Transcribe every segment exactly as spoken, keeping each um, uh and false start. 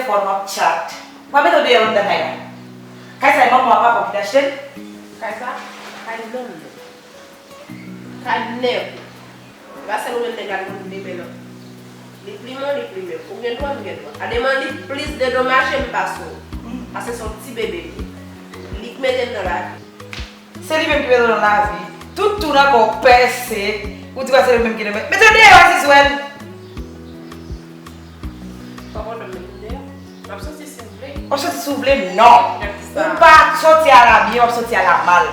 Telefòn, w ap chat. W ap mete w deyò anndan kay la. Kay sa, e manman w ak papa w ki te achte l? Kay sa, kay nonm nan. Kay nèg ou. E pa sèl ou menm nèg la ki konn plimen non. Li plimen w, li plimen m. Ou gen dwa, m gen dwa. A demen li plis dedomaje m pase w. Paske se yon ti bebe li ye. Li k mete m nan lavi. Se li menm ki mete w nan lavi. Tout tou nan kò w pèse. Ou di pa se li menm ki te mete. Mete l deyò, Azizwèl! Pa pwoblèm, mete l deyò. M ap soti si w vle. W ap soti si w vle? Non. Ou pa soti a la byen, w ap soti a la mal.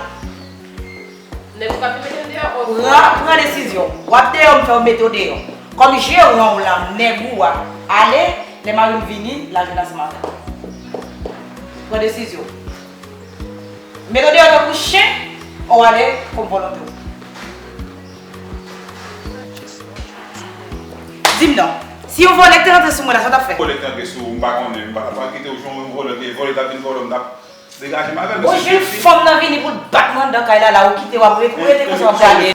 Nèg ou ka vin mete m deyò, o. Pran, pran desizyon. W ap deyò, m fè w mete w deyò. Kòm jeran w lan, nèg ou a, ale, lè mari m vini, l a jwenn ansanm avè w. Pran desizyon. Mete w deyò tankou chen, ou ale kòm vòlonte w. Di m non, si yon vòlè te rantre sou mwen la, sa w t ap fè? Vòlè te rantre sou ou, m pa konnen, m pa t ap pral kite w, jan yon vòlè te ye, vòlè t ap vin vòlè, m t ap degaje m avè l. Ou jwenn fanm nan vini pou l bat mwen anndan kay la, la, ou kite, w ap rete, ou rete konsa, w ap gade.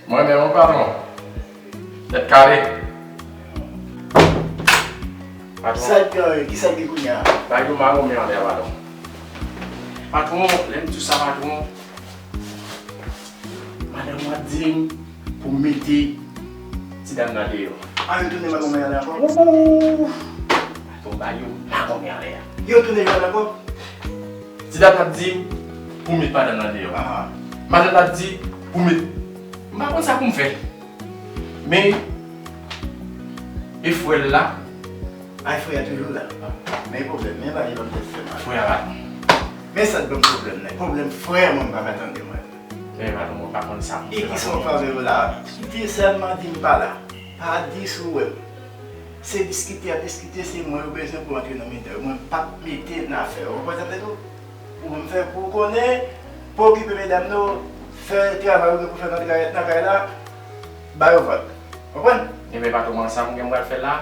Mwen menm, wi, patwon. Tèt kale. Patwon. Sa k gen, kisa k gen kounye a? Bagay yo magonmen anlè a, patwon. Patwon, lè m di w sa, patwon, madanm mwen di m pou m mete ti dam nan deyò. A, yo tounen magonmen anlè ankò? Ouf! Patwon, bagay yo magonmen anlè a. Yo tounen jwe ankò? Ti dam nan di m pou m met madanm nan deyò. Aha. Madanm nan di pou m met. M pa konn sa pou m fè. Men, e frè l la. Ay, frè a toujou la. Men pwoblèm, men bagay ban m tèt fè mal. Frè a la. Men sa k ban m pwoblèm nan. Pwoblèm frè mwen, m pa ka tande mwen. Men patwon, mwen pa konn sa pou m fè. E ki sa w fè avè yo la? Kite sèlman di m pa la. Pa di si w wè m. Se diskite y ap diskite, se mwen yo bezwen pou antre nan mitan yo. Mwen p ap mete nan afè yo. Ou konprann sa m vle di w? Ou ban m fè pou w konnen, pou okipe medam nou, fè travay ou gen pou fè nan kay, nan kay la, ba yo vag. Konprann? Ebyen, patwon, mwen sa m gen m pral fè la.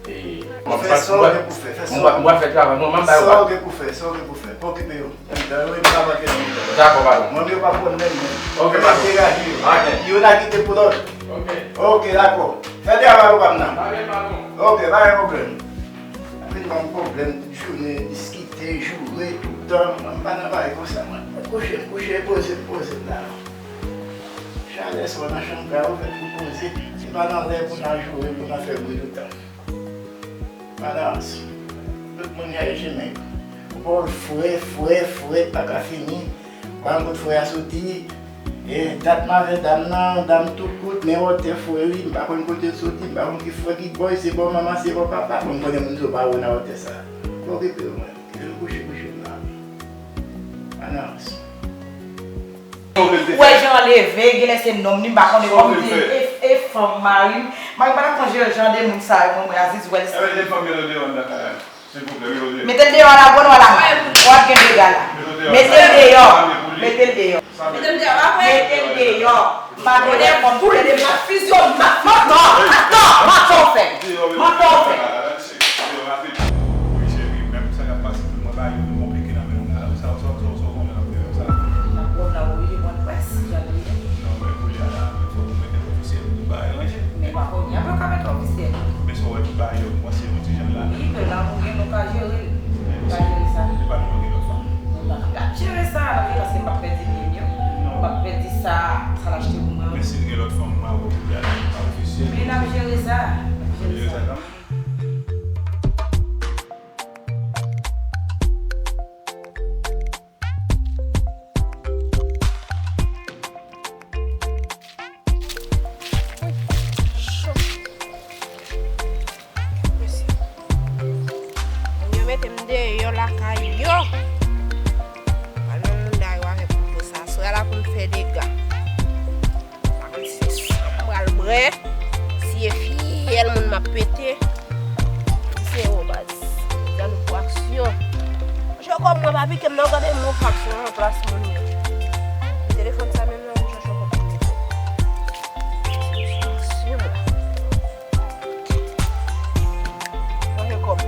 E, ou fè sa w gen pou fè, fè sa w gen pou fè. Mwen pral fè travay mwen, mwen ba yo vag. Sa w gen pou fè, sa w gen pou fè. Pa okipe yo. Yo pa manke nan mitan. Dakò, patwon. Mwen menm yo pa konn menm mwen. Ok, patwon. Degaje yo. Ok. Youn a kite pou lòt. Ok. Ok, dakò. Fè travay ou pa m nan. Pa gen patwon. Ok, pa gen pwoblèm. Vin ban m pwoblèm tout jounen, diskite, joure, tout tan. Mwen m pa nan bagay konsa, mwen. Mwen kouche, m kouche, poze, m poze m la. Chalè sa w nan chanm kay ou fèt pou poze. Se pa nan lè pou n al joure, pou n al fè bri tout tan. Madanm, tout moun gaye chemen yo. Ou pa wè frè, frè, frè pa ka fini. Ou pa konn kot frè a soti. E, dat m avè dam nan, dam tout kout, men wòtè frè li, m pa konn kote l soti, m pa konn ki frè ki bò, se bò manman, se bò papa, mwen m konnen moun sa yo pa wè nan wòtè sa. Pa okipe yo, mwen. Kite m kouche, kouche m la. Madanm. Ou wè jan l leve, genlè se nonm li, m pa konnen, kòm di, e, e fanm mari m. Mari m pa t ap pran jan de moun sa yo, mwen, mwen, Azizwèl. Ebyen, de fanm yo deyò anndan kay la. Silvouplè, mete l deyò. Mete l deyò a la bon ou a la mal. W ap gen dega la. Mete l deyò. Mete l deyò. Mete l deyò, pa vre? Mete l deyò. M pa gen lè konn pou l de ma fizyo, ma. Mantò, mantò, mantò w fè. Mantò w fè. Wi, cheri, menm sa k ap pase pou mwen, bagay yo vin konplike nan men w la. Sa, sa, sa, sa w konnen nan men w sa. Nan pwòb la, w oblije pran près, jan li ye. Non, men kounye a la, fòk ou mete ofisyèl pou bagay yo ranje. Men pa kounye a, pa ka mete ofisyèl. Men sa w wè tout bagay yo kòmanse yon ti jan la. Wi, men la, pou gen nou ka jere l. Ka jere sa. Epa nou gen lòt fanm. Mwen pa ka jere sa, paske m p ap pèdi byen m yo. M p ap pèdi sa, sa l achte pou mwen. Men si l gen lòt fanm, m a wè pou l ale, pa ofisyèl. Men n ap jere sa. N ap jere sa. Cho. Mesye. Moun yo mete m deyò lakay yo. Pral nan mouda yo avèk kouto sa. Aswè a la pou m fè dega. Pa konn si san m pral bwè, si e fyèl moun m ap pete. Se yo baz. Gade pou aksyon. Monchè, kòm mwen pa pike m nan, gade m yon faksyon nan plas moun yo. Telefòn sa menm nan, m chache yon kòb pou m mete. Manje kòb.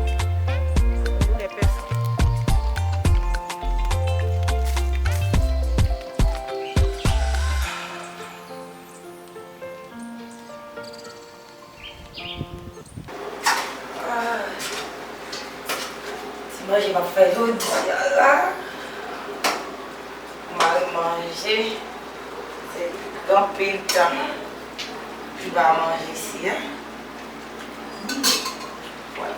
Ki m ap fè jodi a la, pou mari manje, se gen anpil tan li pa manje isi a. Vwala.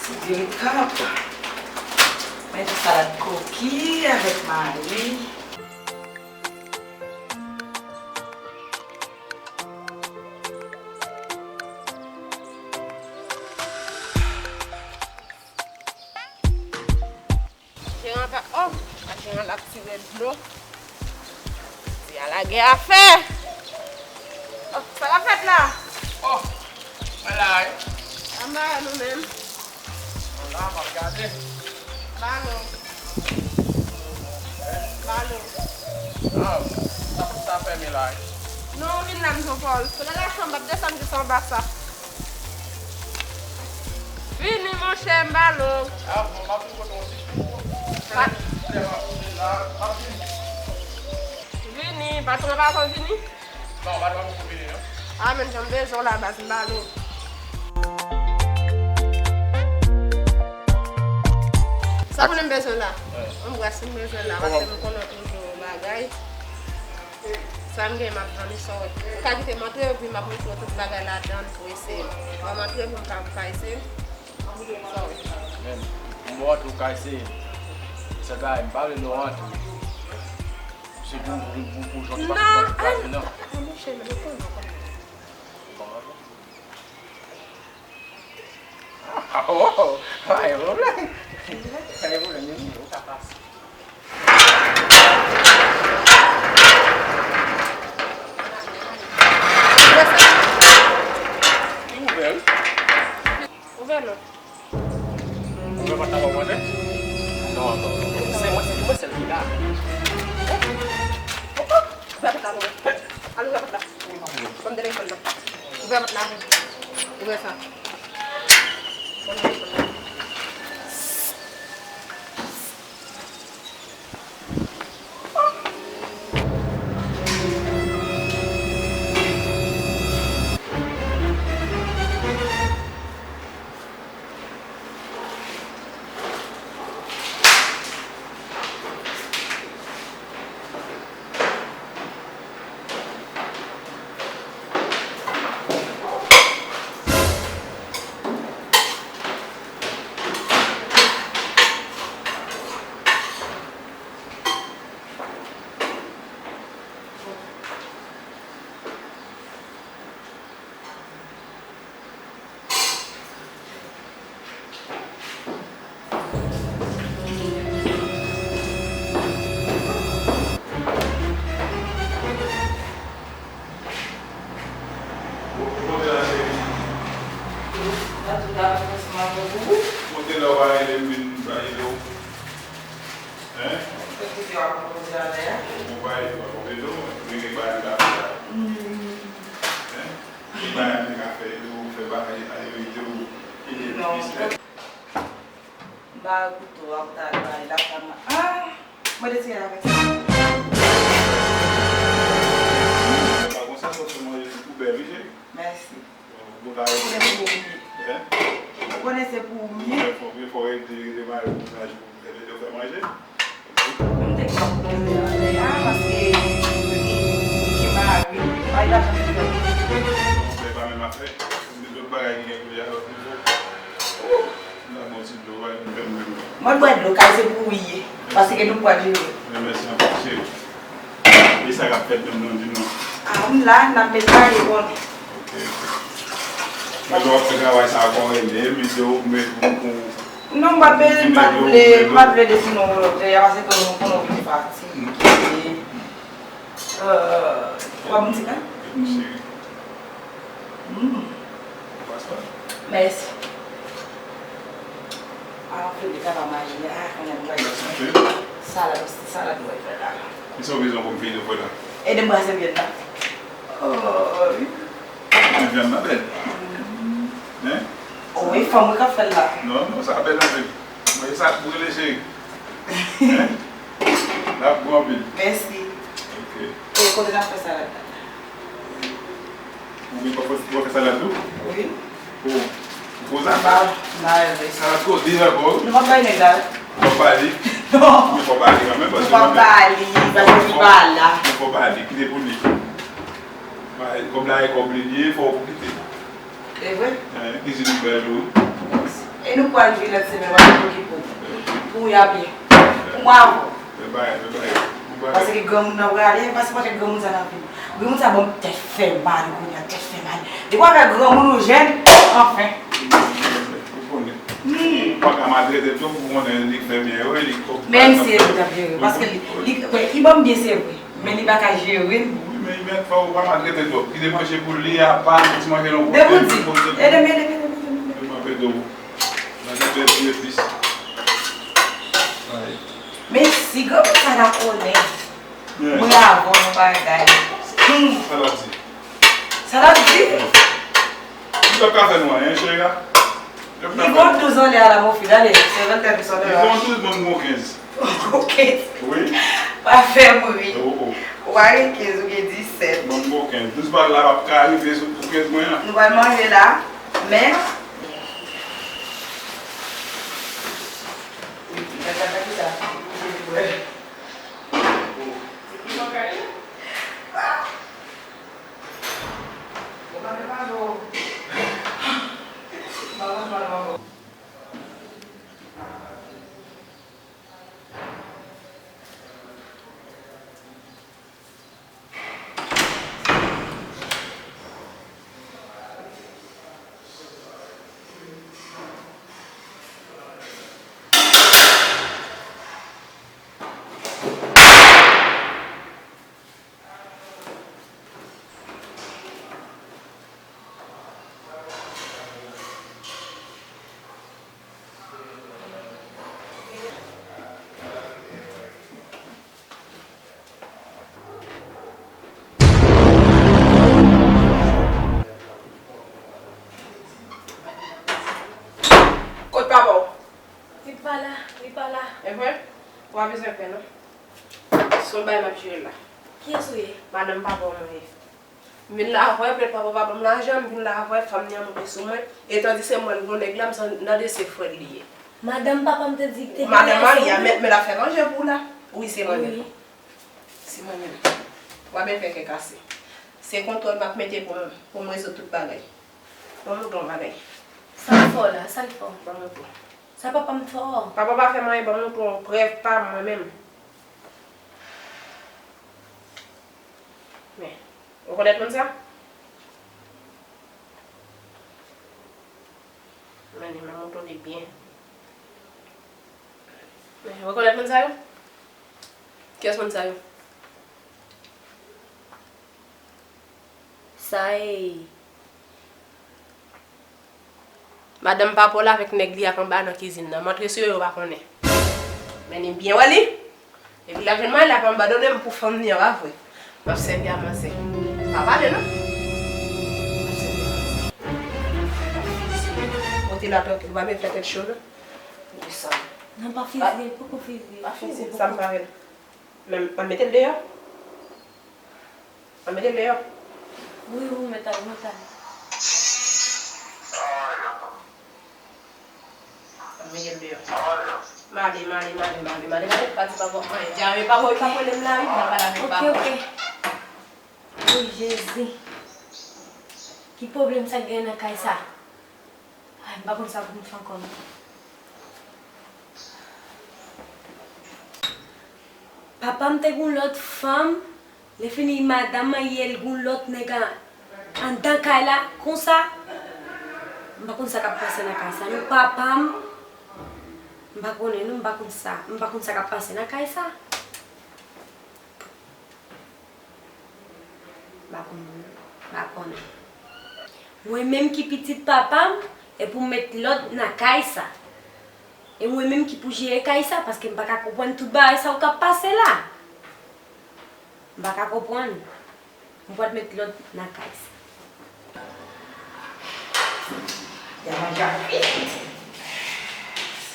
Se diri kanp. Men ti salad koki avèk mari. Jeran pa, oh, a jeran l ap tire dlo. Di a lage afè. Oh, sa k ap fèt la? Oh, mwen la wi. Anba nou menm. Mwen la, m ap gade. Balo. Balo. Ah, sa, sa fèmen la wi. Non, vin la m jwe pòl. Kounye a la chanm ap desann jis anba sa. Vini, monchè, m ba l ou. Ah, bon, m ap vin kote w ti kou. Pa- Lè m ap vini la, m ap vini. Vini, patwon an pa ko vini? Non, patwon an poko vini, non. Ah, men jan m bezwen w la, baz, m ba l ou. Sa konnen m bezwen la? Wi. Yon bras m bezwen la, paske m konnen w toujou bagay. Sa m gen m ap vann li, sa w wè. Ou ka kite m antre, epi m ap montre w tout bagay ladan l pou eseye. Ban m antre pou m ka, pou ka eseye. Sa w wè. Men, m wè w antre, ou ka eseye. Sèl bagay, m pa vle lè w antre. Se pou, pou, pou, pou jan ou pa, pa vle non. Ah, monchè, men ou konnen, ou konnen. Bon, bon. Ah, oh, pa gen pwoblèm. Pa gen pwoblèm, men ou ka pase. Li ouvè, wi. Ouvè non. Ouvè pòt la, pa w antre? Non, non, non. Se mwen, se mwen sèl ki la. Ouvè pòt la pou mwen. Al ouvè pòt la. Ban m telefòn nan. Ouvè pòt la pou mwen. Ouvè sa. Ban m telefòn nan. Kote lè w pa rele m vin ba ede w? Hein? Ou pa ede w, pa konpete w, men gen bagay ki ta fè la. Hein? Gen bagay ki ta fè ede w, fè bagay ale ede w, ede biznis. M pa wè kouto a pou ta al bay la fanm nan. Ah! Mwen te tire avèk sa. Pa konsa, sòti manje tout ou bèl, wi, cheri. Mèsi. Ou konnen se pou ou m ye. Ou konnen se pou ou m ye. Fò, fò rete, rete mare pou mennaj ou, ede w fè manje. M te gen yon pwoblèm la, paske ki mari, mari pa janm fè. Se pa menm afè. Gen lòt bagay ki gen koulye a lòt nivo. Mwen bwè dlo, kay se pou ou ye, paske nou bwè dlo. Mèsi anpil, cheri. E sa k ap fèt menm, non, di m non. Ah, m la, n ap met bagay bon. Ok. Men lè w ap fè travay sa a, kon rele m, di w, men pou, pou. Non, m pa t vle, m pa t vle, m pa t vle desi non volonte, paske ke nou konnen w vin fatige. Euh, w ap m ti kan? Cheri. Mm. Mèsi. Ah, Freddy, sa pa maji la, kounye a nou pral fè salad, salad mwen fè la. Kisa w bezwen pou m fè pou la? Ede m brase vyann nan. Oh, wi. Men vyann nan bèl. Hein? Oh, wi, fanm wi k ap fè l la. Non, non, sa bèl anpil. Mwen, sa pou rele cheri. Hein? L ap gou anpil. Mèsi. Ok. E kote n ap fè salad la? Ou gen pou fè, pou fè salad tou? Wi. Ou konn sa? Ba, ba, ba. Sa la twò di ankò, wi. Nou p ap bay nèg la. Ou p ap ba li? Non. Men fò ba li kanmenm, paske nou p ap ba li, paske li pa la. Men fò ba li, kite pou li. Ba, kòb la e kòb li li ye, fò ou kite. E vre? Eh, kizin ou bèl tou. E nou pral vin lòt semèn, w ap okipe w. Pou y ap ye. Pou mwen avè w. Bèl bagay, bèl bagay. Bon bagay. Paske granmoun nan prale, paske poutèt granmoun sa nan vin. Granmoun sa ban m tèt fè mal kounye a, tèt fè mal. Depi w avèk granmoun ou jèn, anfen. Ou konnen. Hmm. Ou pa ka maltrete l tou pou konnen li fè byen, wi, li kòb. Men se li t ap jere, paske li, li, li ban m byen, se vre. Men li pa ka jere l. Wi, men, men fò ou pa maltrete l twòp. Kite manje pou li apa, ti manje nan kote. Depi w di, ede m, ede m, ede m, ede m, ede m. Ede m ap ede w. Nan gen bèl ti epis. Ay. Men si granmoun sa ta konnen. Mwen avè w nan bagay. Hmm. Sa l ap di? Sa l ap di? Li p ap ka fè nou anyen, cheri. Li gon douz anlè a la, mon fi, gade, se venntrèz pou san de la. Li gon douz, mwen m gon kenz. Gon kenz? Wi. Pa fè m ri. Oh, oh. Ou pa gen kenz, ou gen disèt. Mwen m gon kenz. Douz bal la p ap ka rive sou pou kenz mwen an. Nou pral manje la, men. Gade sa ki sa. Kot papa w? Li pa la, li pa la. E vre? Ou pa bezwen pè non. Se yon bagay m ap jere la. Kiyès ou ye? Madanm papa w mwen ye. M vin la avè w, petèt papa w pa ban m lajan, m vin la avè w, fanm nan monte sou mwen. E tandis ke mwen, m gon nèg la, m san, m tande se frè l li ye. Madanm papa m te di te gen... Madanm mari a, men, men l ap fè manje pou w la. Wi, se mwen menm. Wi. Se mwen menm. W a byen fè kè kase. Se kontwòl m ap mete pou m, pou m rezoud tout bagay. Ban m montre w yon bagay. Sa l fè w la, sa l fè w? Ban m montre w. Sa papa m fè w? Papa pa fè m anyen, ban m montre w prèv pa m mwen menm. Men, ou rekonèt moun sa? Men, men montre w li byen. Men, ou rekonèt moun sa yo? Kiyès moun sa yo? Sa e... Madanm papa w la avèk nèg li ak anba nan kizin nan. M antre sou yo, yo pa konnen. Men li byen wè li. Epi l ap jwenn mwen, l ap abandone m pou fanm ni an, pa vre? M ap sèvi a manzè. Pa pale non. M ap sèvi a manzè. Kote la trankil, ou pa bezwen fè tèt cho non. Desann. Non, pa fiziye, poko fiziye. Pa fiziye, sa m pa vle. Men, an mete l deyò. An mete l deyò. Wi, wi, mèt al, mèt al. An mete l deyò. M ale, m ale, m ale, m ale, m ale, m ale, pa di papa anyen. Dja, men papa, papa, pale m la, wi, m pral pale avèk papa. Ok, ok. Wi, Jezi. Ki pwoblèm sa k gen nan kay sa? Ay, m pa konn sa pou m fè ankò non. Papa m te gen yon lòt fanm, lè fini madanm mwen ye l gen yon lòt nèg an, anndan kay la, konsa. M pa konn sa k ap pase nan kay sa non. Papa m, m pa konnen non, m pa konn sa, m pa konn sa k ap pase nan kay sa. M pa konn, m pa konnen. Mwen menm ki pitit papa m, e pou m met lòd nan kay sa. E mwen menm ki pou jere kay sa, paske m pa ka konprann tout bagay sa yo k ap pase la. M pa ka konprann. M pral met lòd nan kay sa. Y a manje ap fini.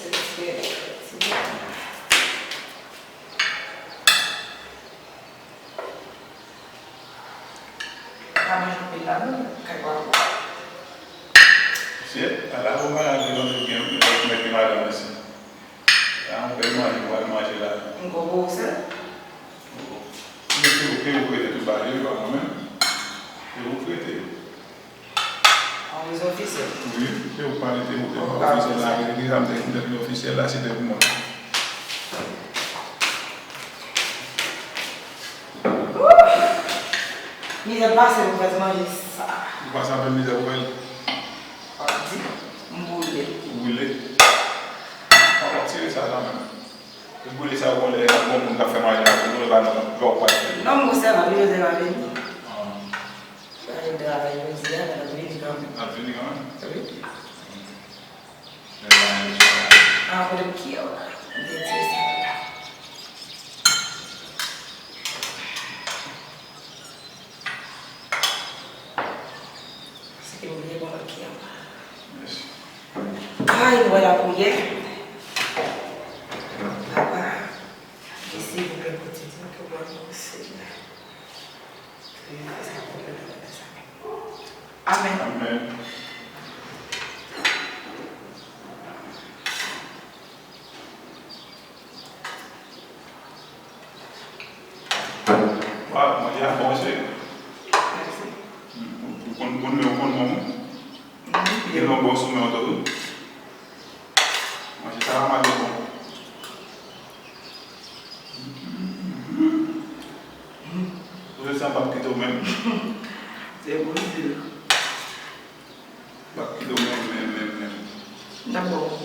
Se, se, se. Pa manje anpil la non, kay pa bon. A, yon bèl manje, nou pral manje la. M konprann ou sèl. Ou, ou, ou rete tou ba yo, pa mwen menm. E ou rete. An, ou se ofisyèl? Wi, e ou pa rete, ou te pa ofisyèl la, rete, sa m te, m te vin ofisyèl la, se te pou mwen. Mizè pase pou fè ti manje sa. Ou pase anpil mizè pou fè l? Di, m boule. Ou boule? Ou pa tire sa kanmenm. Ou boule sa, ou lè yon bon moun k ap fè manje la pou nou, e pa nou, pa ou pa fè. Non, m gon sèvant, li yo te pa vini. Ah. Sa vin travay jodi a, men l ap vini kanmenm. L ap vini kanmenm? Wi. Men pa yon kesyon la. Ah, kote m kiyè w la? M te tire sa la. Paske m bliye bon lòt kiyè m. Ay, nou wè lapriyè. Papa, di silvouplè pou ti di m ke w ban nou, Senyè. Senyè, fè sa pou nou nan sa. Amèn. Amèn. Waw, manje a bon, mesye. Mèsi. Ou konn, ou konn, ou konn bon, wi. Gen yon bon sou men w tou, wi. Manje sa pa mal, li bon. Ou se san m p ap kite w menm. Se bon, mesye. M p ap kite w menm, menm, menm, menm. N ap bon.